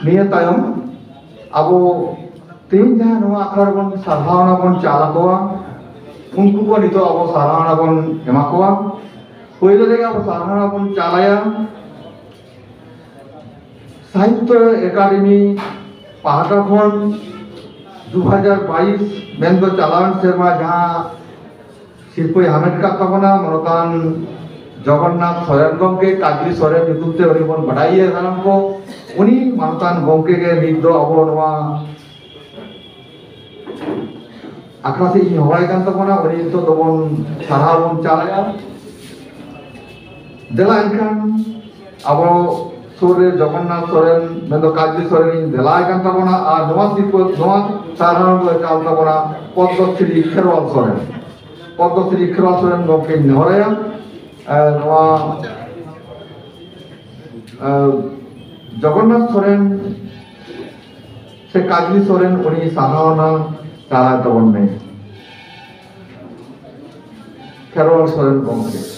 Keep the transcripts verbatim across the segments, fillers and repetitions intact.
ᱱᱤᱭᱟᱹ ᱛᱟᱭᱚᱢ ᱟᱵᱚ ᱛᱮᱦᱮᱧ ᱡᱟᱦᱟᱸ ᱱᱚᱣᱟ ᱟᱠᱷᱲᱟ ᱨᱮᱵᱚᱱ ᱥᱟᱨᱦᱟᱣᱱᱟ ᱵᱚᱱ ᱪᱟᱞ ᱟᱠᱚᱣᱟ, ᱩᱱᱠᱩ ᱠᱚ ᱱᱤᱛᱚᱜ ᱟᱵᱚ ᱥᱟᱨᱦᱟᱣᱱᱟ ᱵᱚᱱ ᱮᱢᱟ ᱠᱚᱣᱟ᱾ ᱯᱳᱭᱞᱳ ᱨᱮᱜᱮ ᱟᱵᱚ ᱥᱟᱨᱦᱟᱣᱱᱟ ᱵᱚᱱ ᱪᱟᱞᱟᱭᱟ ᱥᱟᱦᱤᱛᱛᱚ ᱮᱠᱟᱰᱮᱢᱤ ᱯᱟᱦᱴᱟ ᱠᱷᱚᱱ ᱫᱩ ᱦᱟᱡᱟᱨ ᱵᱟᱭᱤᱥ, ᱢᱮᱱᱫᱚ ᱪᱟᱞᱟᱣᱮᱱ ᱥᱮᱨᱢᱟ ᱡᱟᱦᱟᱸ ᱥᱤᱨᱯᱟᱹᱭ ᱦᱟᱢᱮᱴ ᱠᱟᱜ ᱛᱟᱵᱚᱱᱟ ᱢᱟᱱᱚᱛᱟᱱ ᱡᱚᱜᱚᱱᱱᱟᱛᱷ ᱥᱚᱨᱮᱱ ᱜᱚᱢᱠᱮ, ᱠᱟᱡᱽᱞᱤ ᱥᱚᱨᱮᱱ ᱧᱩᱛᱩᱢ ᱛᱮ ᱩᱱᱤ ᱵᱚᱱ ᱵᱟᱰᱟᱭᱮᱭᱟ ᱥᱟᱱᱟᱢ ᱠᱚ᱾ ᱩᱱᱤ ᱢᱟᱱᱚᱛᱟᱱ ᱜᱚᱢᱠᱮ ᱜᱮ ᱱᱤᱛ ᱫᱚ ᱟᱵᱚ ᱱᱚᱣᱟ ᱟᱠᱷᱲᱟ ᱥᱮᱫ ᱤᱧ ᱦᱚᱦᱚᱣᱟᱭ ᱠᱟᱱ ᱛᱟᱵᱚᱱᱟ᱾ ᱩᱱᱤ ᱱᱤᱛᱚᱜ ᱫᱚᱵᱚᱱ ᱥᱟᱨᱦᱟᱣ ᱵᱚᱱ ᱪᱟᱞᱟᱭᱟ᱾ ᱫᱮᱞᱟ ᱮᱱᱠᱷᱟᱱ ᱟᱵᱚ ᱥᱩᱨ ᱨᱮ ᱡᱚᱜᱚᱱᱱᱟᱛᱷ ᱥᱚᱨᱮᱱ, ᱢᱮᱱᱫᱚ ᱠᱟᱡᱽᱞᱤ ᱥᱚᱨᱮᱱ ᱤᱧ ᱫᱮᱞᱟᱭ ᱠᱟᱱ ᱛᱟᱵᱚᱱᱟ ᱟᱨ ᱱᱚᱣᱟ ᱥᱤᱨᱯᱟᱹ, ᱱᱚᱣᱟ ᱥᱟᱨᱦᱟᱣ ᱫᱚ ᱪᱟᱞ ᱛᱟᱵᱚᱱᱟ ᱯᱚᱫᱽᱢᱚᱥᱨᱤ ᱠᱷᱮᱨᱣᱟᱞ ᱥᱚᱨᱮᱱ᱾ ᱯᱚᱫᱽᱢᱚᱥᱨᱤ ᱠᱷᱮᱨᱣᱟᱞ ᱥᱚᱨᱮᱱ ᱜᱚᱢᱠᱮᱧ ᱱᱮᱦᱚᱨᱟᱭᱟ, ᱮ, ᱱᱚᱣᱟ, ᱮ, ᱡᱚᱜᱚᱱᱱᱟᱛᱷ ᱥᱚᱨᱮᱱ ᱥᱮ ᱠᱟᱡᱽᱞᱤ ᱥᱚᱨᱮᱱ ᱩᱱᱤ ᱥᱟᱨᱦᱟᱣᱱᱟ ᱪᱟᱞᱟᱭ ᱛᱟᱵᱚᱱ ᱢᱮ, ᱠᱷᱮᱨᱣᱟᱞ ᱥᱚᱨᱮᱱ ᱜᱚᱢᱠᱮ᱾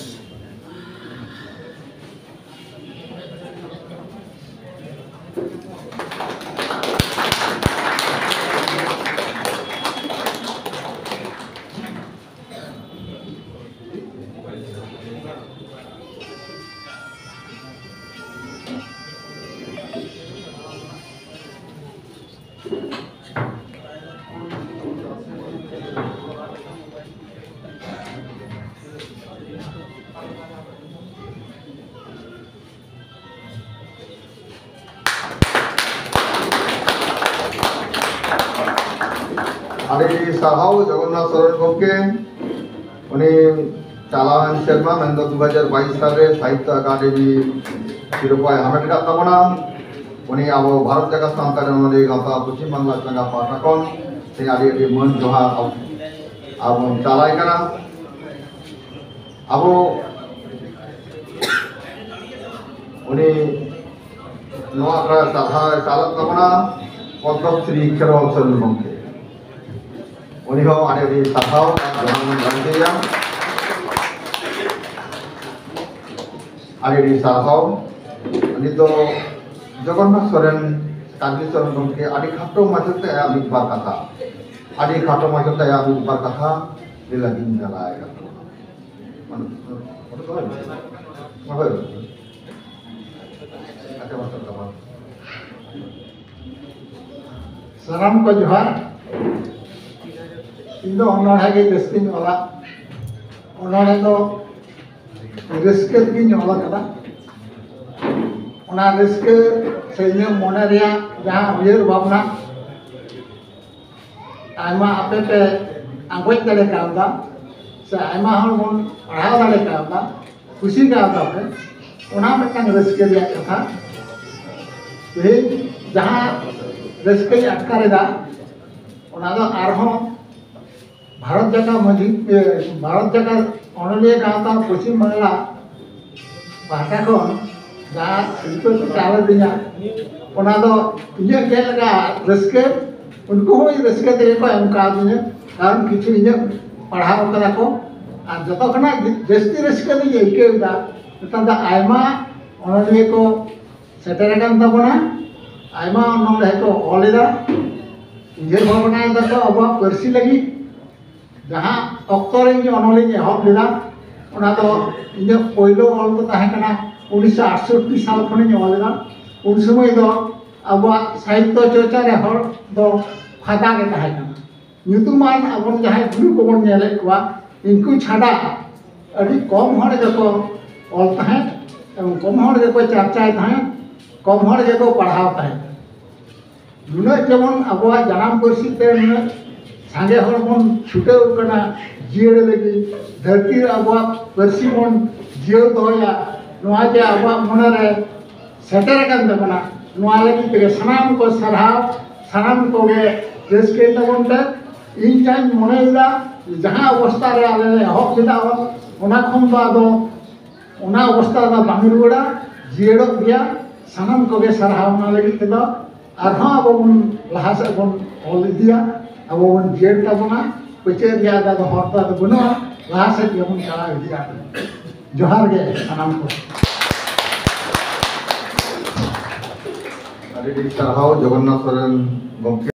ᱟᱹᱰᱤ ᱥᱟᱨᱦᱟᱣ ᱡᱚᱜᱚᱱᱱᱟᱛᱷ ᱥᱚᱨᱮᱱ ᱜᱚᱢᱠᱮ, ᱩᱱᱤ ᱪᱟᱞᱟᱣᱮᱱ ᱥᱮᱨᱢᱟ ᱢᱮᱱᱫᱚ ᱫᱩ ᱦᱟᱡᱟᱨ ᱵᱟᱭᱤᱥ ᱥᱟᱞ ᱨᱮ ᱥᱟᱦᱤᱛᱛᱚ ᱟᱠᱟᱫᱮᱢᱤ ᱥᱤᱨᱯᱟᱹᱭ ᱦᱟᱢᱮᱴ ᱟᱠᱟᱫ ᱛᱟᱵᱚᱱᱟ᱾ ᱩᱱᱤ ᱟᱵᱚ ᱵᱷᱟᱨᱚᱛ ᱡᱟᱠᱟᱛ ᱥᱟᱱᱛᱟᱲᱤ ᱚᱱᱚᱞᱤᱭᱟᱹ ᱜᱟᱶᱛᱟ ᱯᱚᱪᱷᱤᱢ ᱵᱟᱝᱞᱟ ᱪᱟᱸᱜᱟ ᱯᱟᱦᱴᱟ ᱠᱷᱚᱱ ᱛᱮᱦᱮᱧ ᱟᱹᱰᱤ ᱟᱹᱰᱤ ᱢᱟᱹᱱ ᱡᱚᱦᱟᱨ ᱟᱵᱚ ᱵᱚᱱ ᱪᱟᱞᱟᱭ ᱠᱟᱱᱟ᱾ ᱟᱵᱚ ᱩᱱᱤ ᱱᱚᱣᱟ ᱟᱠᱷᱲᱟ ᱥᱟᱨᱦᱟᱣ ᱪᱟᱞᱟᱜ ᱛᱟᱵᱚᱱᱟ ᱯᱚᱫᱽᱢᱚᱥᱨᱤ ᱠᱷᱮᱨᱣᱟᱞ ᱥᱚᱨᱮᱱ ᱜᱚᱢᱠᱮ᱾ ᱩᱱᱤ ᱦᱚᱸ ᱟᱹᱰᱤ ᱟᱹᱰᱤ ᱥᱟᱨᱦᱟᱣ ᱟᱨ ᱡᱚᱦᱟᱨ ᱵᱚᱱ ᱡᱚᱦᱟᱨ ᱮᱭᱟ᱾ ᱟᱹᱰᱤ ᱟᱹᱰᱤ ᱥᱟᱨᱦᱟᱣ᱾ ᱱᱤᱛ ᱫᱚ ᱡᱚᱜᱚᱱᱱᱟᱛᱷ ᱥᱚᱨᱮᱱ ᱠᱟᱡᱽᱞᱤ ᱪᱚᱨᱚᱱ ᱜᱚᱢᱠᱮ ᱟᱹᱰᱤ ᱠᱷᱟᱴᱚ ᱢᱟᱪᱷᱟ ᱛᱮ ᱟᱭᱟᱜ ᱢᱤᱫ ᱵᱟᱨ ᱠᱟᱛᱷᱟ, ᱟᱹᱰᱤ ᱠᱷᱟᱴᱚ ᱢᱟᱪᱷᱟ ᱛᱮ ᱟᱭᱟᱜ ᱢᱤᱫ ᱵᱟᱨ ᱠᱟᱛᱷᱟ ᱞᱟᱹᱭ ᱞᱟᱹᱜᱤᱫ ᱤᱧ ᱪᱟᱞᱟᱣ ᱟᱠᱟᱱ ᱛᱟᱵᱚᱱᱟ᱾ ᱦᱳᱭ᱾ ᱟᱪᱪᱷᱟ, ᱢᱟᱥᱴᱟᱨ ᱠᱟᱢᱟᱞ᱾ ᱥᱟᱱᱟᱢ ᱠᱚ ᱡᱚᱦᱟᱨ᱾ ᱤᱧ ᱫᱚ ᱚᱱᱚᱬᱦᱮ ᱜᱮ ᱡᱟᱹᱥᱛᱤᱧ ᱚᱞᱟ᱾ ᱚᱱᱚᱬᱦᱮ ᱫᱚ ᱨᱟᱹᱥᱠᱟᱹ ᱛᱮᱜᱮᱧ ᱚᱞ ᱟᱠᱟᱫᱟ᱾ ᱚᱱᱟ ᱨᱟᱹᱥᱠᱟᱹ ᱥᱮ ᱤᱧᱟᱹᱜ ᱢᱚᱱᱮ ᱨᱮᱭᱟᱜ ᱡᱟᱦᱟᱸ ᱩᱭᱦᱟᱹᱨ ᱵᱷᱟᱵᱽᱱᱟ, ᱟᱭᱢᱟ ᱟᱯᱮ ᱯᱮ ᱟᱸᱜᱚᱪ ᱫᱟᱲᱮ ᱠᱟᱣᱫᱟ, ᱥᱮ ᱟᱭᱢᱟ ᱦᱚᱲ ᱵᱚᱱ ᱯᱟᱲᱦᱟᱣ ᱫᱟᱲᱮ ᱠᱟᱣᱫᱟ, ᱠᱩᱥᱤ ᱠᱟᱣᱫᱟ ᱯᱮ, ᱚᱱᱟ ᱢᱤᱫᱴᱟᱝ ᱨᱟᱹᱥᱠᱟᱹ ᱨᱮᱭᱟᱜ ᱠᱟᱛᱷᱟ᱾ ᱛᱮᱦᱮᱧ ᱡᱟᱦᱟᱸ ᱨᱟᱹᱥᱠᱟᱹᱧ ᱟᱴᱠᱟᱨ ᱮᱫᱟ, ᱚᱱᱟ ᱫᱚ ᱟᱨᱦᱚᱸ ᱵᱷᱟᱨᱚᱛ ᱡᱟᱠᱟᱛ ᱢᱟᱹᱡᱷᱤ, ᱮ, ᱵᱷᱟᱨᱚᱛ ᱡᱟᱠᱟᱛ ᱚᱱᱚᱞᱤᱭᱟᱹ ᱜᱟᱶᱛᱟ ᱯᱚᱪᱷᱤᱢ ᱵᱟᱝᱞᱟ ᱯᱟᱦᱴᱟ ᱠᱷᱚᱱ ᱡᱟᱦᱟᱸ ᱥᱤᱨᱯᱟᱹ ᱠᱚ ᱪᱟᱞ ᱟᱹᱫᱤᱧᱟ, ᱚᱱᱟ ᱫᱚ ᱤᱧᱟᱹᱜ ᱪᱮᱫ ᱞᱮᱠᱟ ᱨᱟᱹᱥᱠᱟᱹ, ᱩᱱᱠᱩ ᱦᱚᱸ ᱨᱟᱹᱥᱠᱟᱹ ᱛᱮᱜᱮ ᱠᱚ ᱮᱢ ᱠᱟᱣᱫᱤᱧᱟ, ᱠᱟᱨᱚᱱ ᱠᱤᱪᱷᱩ ᱤᱧᱟᱹᱜ ᱯᱟᱲᱦᱟᱣ ᱠᱟᱫᱟ ᱠᱚ᱾ ᱟᱨ ᱡᱚᱛᱚ ᱠᱷᱚᱱᱟᱜ ᱡᱟᱹᱥᱛᱤ ᱨᱟᱹᱥᱠᱟᱹ ᱫᱚᱧ ᱟᱹᱭᱠᱟᱹᱣ ᱮᱫᱟ, ᱱᱮᱛᱟᱨ ᱫᱚ ᱟᱭᱢᱟ ᱚᱱᱚᱞᱤᱭᱟᱹ ᱠᱚ ᱥᱮᱴᱮᱨ ᱟᱠᱟᱱ ᱛᱟᱵᱚᱱᱟ, ᱟᱭᱢᱟ ᱚᱱᱚᱬᱦᱮ ᱠᱚ ᱚᱞ ᱮᱫᱟ, ᱩᱭᱦᱟᱹᱨ ᱵᱷᱟᱵᱽᱱᱟᱭ ᱫᱟᱠᱚ ᱟᱵᱚᱣᱟᱜ ᱯᱟᱹᱨᱥᱤ ᱞᱟᱹᱜᱤᱫ᱾ ᱡᱟᱦᱟᱸ ᱚᱠᱛᱚ ᱨᱮ ᱤᱧ ᱚᱱᱚᱞᱤᱧ ᱮᱦᱚᱵ ᱞᱮᱫᱟ, ᱚᱱᱟ ᱫᱚ ᱤᱧᱟᱹᱜ ᱯᱳᱭᱞᱳ ᱚᱞ ᱫᱚ ᱛᱟᱦᱮᱸ ᱠᱟᱱᱟ ᱩᱱᱤᱥᱥᱚ ᱟᱴᱥᱚᱴᱴᱤ ᱥᱟᱞ ᱠᱷᱚᱱᱤᱧ ᱚᱞ ᱞᱮᱫᱟ᱾ ᱩᱱ ᱥᱚᱢᱚᱭ ᱫᱚ ᱟᱵᱚᱣᱟᱜ ᱥᱟᱦᱤᱛᱛᱚ ᱪᱚᱨᱪᱟ ᱨᱮ ᱦᱚᱲ ᱫᱚ ᱯᱷᱟᱫᱟ ᱜᱮ ᱛᱟᱦᱮᱸ ᱠᱟᱱᱟ᱾ ᱧᱩᱛᱩᱢᱟᱱ ᱟᱵᱚ ᱡᱟᱦᱟᱸᱭ ᱜᱩᱨᱩ ᱠᱚᱵᱚᱱ ᱧᱮᱞᱮᱫ ᱠᱚᱣᱟ, ᱩᱱᱠᱩ ᱪᱷᱟᱰᱟ ᱟᱹᱰᱤ ᱠᱚᱢ ᱦᱚᱲ ᱜᱮᱠᱚ ᱚᱞ ᱛᱟᱦᱮᱸᱫ, ᱮᱵᱚᱝ ᱠᱚᱢ ᱦᱚᱲ ᱜᱮᱠᱚ ᱪᱟᱨᱪᱟᱭ ᱛᱟᱦᱮᱸᱫ, ᱠᱚᱢ ᱦᱚᱲ ᱜᱮᱠᱚ ᱯᱟᱲᱦᱟᱣ ᱛᱟᱦᱮᱸᱫ᱾ ᱱᱩᱱᱟᱹᱜ ᱡᱮᱢᱚᱱ ᱟᱵᱚᱣᱟᱜ ᱡᱟᱱᱟᱢ ᱯᱟᱹᱨᱥᱤ ᱛᱮ ᱱᱩᱱᱟᱹᱜ ᱥᱟᱸᱜᱮ ᱦᱚᱲ ᱵᱚᱱ ᱪᱷᱩᱴᱟᱹᱣ ᱠᱟᱱᱟ ᱡᱤᱭᱟᱹᱲ ᱞᱟᱹᱜᱤᱫ, ᱫᱷᱟᱹᱨᱛᱤ ᱨᱮ ᱟᱵᱚᱣᱟᱜ ᱯᱟᱹᱨᱥᱤ ᱵᱚᱱ ᱡᱤᱭᱟᱹᱲ ᱫᱚᱦᱚᱭᱟ, ᱱᱚᱣᱟ ᱡᱮ ᱟᱵᱚᱣᱟᱜ ᱢᱚᱱᱮ ᱨᱮ ᱥᱮᱴᱮᱨ ᱟᱠᱟᱱ ᱛᱟᱵᱚᱱᱟ, ᱱᱚᱣᱟ ᱞᱟᱹᱜᱤᱫ ᱛᱮᱜᱮ ᱥᱟᱱᱟᱢ ᱠᱚ ᱥᱟᱨᱦᱟᱣ, ᱥᱟᱱᱟᱢ ᱠᱚᱜᱮ ᱨᱟᱹᱥᱠᱟᱹᱭ ᱛᱟᱵᱚᱱ ᱯᱮ᱾ ᱤᱧ ᱡᱟᱧ ᱢᱚᱱᱮᱭᱮᱫᱟ, ᱡᱟᱦᱟᱸ ᱚᱵᱚᱥᱛᱟ ᱨᱮ ᱟᱞᱮ ᱞᱮ ᱮᱦᱚᱵ ᱞᱮᱫᱟ, ᱚᱱᱟ ᱠᱷᱚᱱ ᱫᱚ ᱟᱫᱚ ᱚᱱᱟ ᱚᱵᱚᱥᱛᱟ ᱫᱚ ᱵᱟᱝ ᱨᱩᱣᱟᱹᱲᱟ, ᱡᱤᱭᱟᱹᱲᱚᱜ ᱜᱮᱭᱟ᱾ ᱥᱟᱱᱟᱢ ᱠᱚᱜᱮ ᱥᱟᱨᱦᱟᱣ ᱚᱱᱟ ᱞᱟᱹᱜᱤᱫ ᱛᱮᱫᱚ᱾ ᱟᱨᱦᱚᱸ ᱟᱵᱚ ᱵᱚᱱ ᱞᱟᱦᱟ ᱥᱮᱫ ᱵᱚᱱ ᱚᱞ ᱤᱫᱤᱭᱟ, ᱟᱵᱚ ᱵᱚᱱ ᱡᱤᱭᱟᱹᱲ ᱛᱟᱵᱚᱱᱟ, ᱯᱟᱹᱪᱟᱹᱜ ᱨᱮᱭᱟᱜ ᱫᱚ ᱟᱫᱚ ᱦᱚᱨ ᱫᱚ ᱟᱫᱚ ᱵᱟᱹᱱᱩᱜᱼᱟ, ᱞᱟᱦᱟ ᱥᱮᱫ ᱜᱮᱵᱚᱱ ᱪᱟᱞᱟᱣ ᱤᱫᱤᱜᱼᱟ᱾ ᱡᱚᱦᱟᱨ ᱜᱮ ᱥᱟᱱᱟᱢ ᱠᱚ᱾ ᱟᱹᱰᱤ ᱟᱹᱰᱤ ᱥᱟᱨᱦᱟᱣ ᱡᱚᱜᱚᱱᱱᱟᱛᱷ ᱥᱚᱨᱮᱱ ᱜᱚᱢᱠᱮ᱾